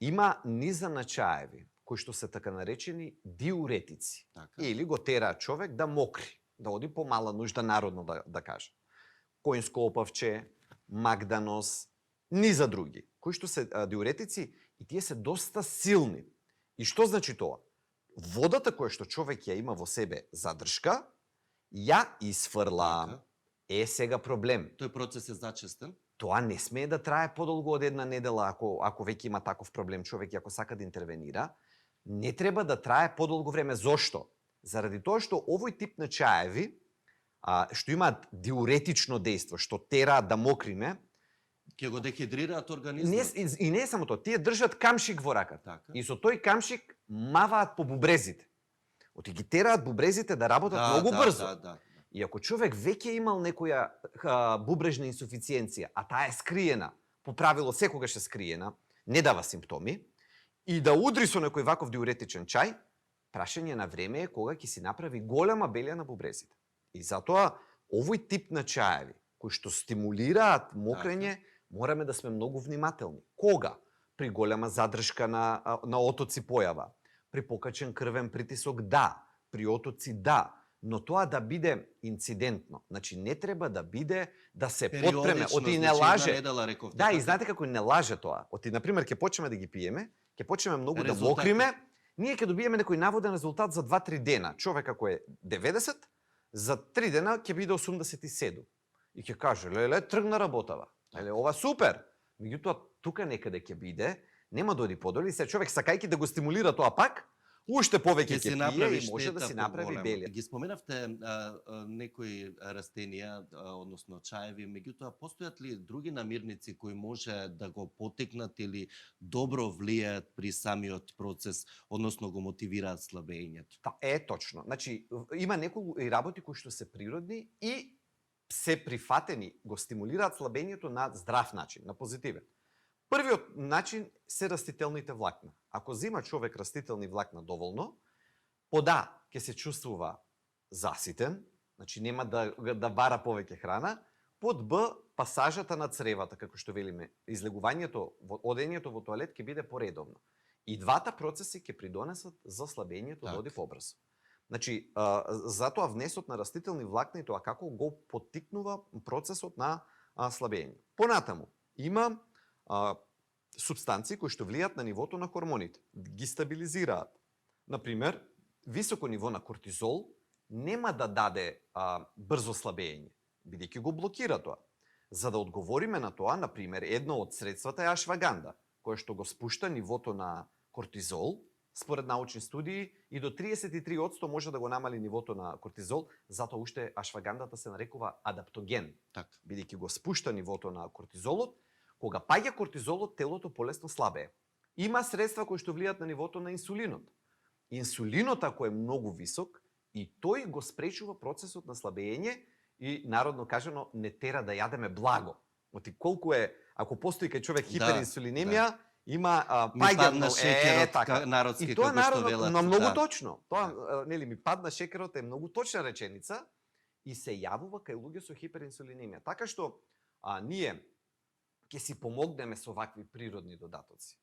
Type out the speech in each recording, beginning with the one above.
има низа на чаеви, кои што се така наречени диуретици. Така. Или го тераат човек да мокри, да оди по мала нужда, народно да каже. Коинско опавче, магданос, низа други, кои што се диуретици и тие се доста силни. И што значи тоа? Водата која што човек ја има во себе задршка, ја изфрла. Така. Сега проблем. Тој процес е зачестен. Тоа не смее да трае подолго од една недела ако веќе има таков проблем човек и ако сака да интервенира. Не треба да трае подолго време. Зошто? Заради тоа што овој тип на чаеви, што имаат диуретично дејство, што тераат да мокриме, Ќе го дехидрираат организмот. и не е само тоа, тие држат камшик во раката. Така. И со тој камшик маваат по бубрезите. Оти ги тераат бубрезите да работат многу брзо. Да. И ако човек веќе имал некоја бубрежна инсуфициенција, а таа е скриена, по правило секогаш е скриена, не дава симптоми, и да удри со некој ваков диуретичен чај, прашање на време е кога ќе си направи голема белја на бубрезите. И затоа овој тип на чаеви, кои што стимулираат мокрење, мораме да сме многу внимателни. Кога? При голема задршка на отоци појава, при покачен крвен притисок да, при отоци да, но тоа да биде инцидентно. Значи не треба да биде да се потпреме, оти не лаже. Да, и знаете како не лаже тоа. Оти на пример ќе почнеме да ги пиеме, ќе почнеме многу да мокриме, ние ќе добиеме некој наводен резултат за 2-3 дена. Човек ако е 90, за 3 дена ќе биде 87. И ќе каже, леле, тргна работава. Леле, ова супер. Меѓутоа тука некаде ќе биде, нема да оди подоли, се човек сакајќи да го стимулира тоа пак, уште повеќе ќе пие и може да си направи белија. Ги споменавте некои растенија, односно чаеви, меѓутоа постојат ли други намирници кои може да го потикнат или добро влијаат при самиот процес, односно го мотивираат слабењето? Точно. Значи, има неколку работи кои што се природни и се прифатени, го стимулираат слабењето на здрав начин, на позитивен. Првиот начин се растителните влакна. Ако зема човек растителни влакна доволно, ќе се чувствува заситен, значи нема да бара повеќе храна, Б, пасажата на цревата, како што велиме, излегувањето, одењето во тоалет ќе биде поредовно. И двата процеси ќе придонесат за слабењето да оди побрзо. Значи, затоа внесот на растителни влакна и тоа како го поттикнува процесот на слабење. Понатаму, има субстанции кои што влијат на нивото на хормоните, ги стабилизираат. Например, високо ниво на кортизол нема да даде брзо слабење, бидејќи го блокира тоа. За да одговориме на тоа, например, едно од средствата е ашваганда, која што го спушта нивото на кортизол, според научни студии, и до 33% може да го намали нивото на кортизол, затоа уште ашвагандата се нарекува адаптоген, бидејќи го спушта нивото на кортизолот. Кога паѓа кортизолот, телото полесно слабее. Има средства кои што влијат на нивото на инсулинот. Инсулинот, ако е многу висок, и тој го спречува процесот на слабење и, народно кажано, не тера да јадеме благо. Оти колку е, ако постои кај човек хиперинсулинемија, има паѓа на шекерот, народски, и тоа како што велат. На многу точно. Тоа, нели, ми падна шекерот е многу точна реченица и се јавува кај луѓе со хиперинсулинемија. Така што ние ќе си помогнеме со вакви природни додатоци.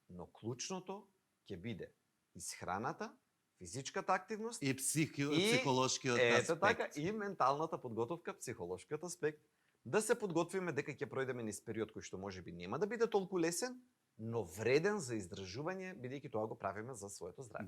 Но клучното ќе биде исхраната, физичката активност и психолошкиот аспект. Така, и менталната подготовка, психолошкиот аспект. Да се подготвиме дека ќе пројдеме низ период кој што може би нема да биде толку лесен, но вреден за издржување, бидејќи тоа го правиме за своето здравје.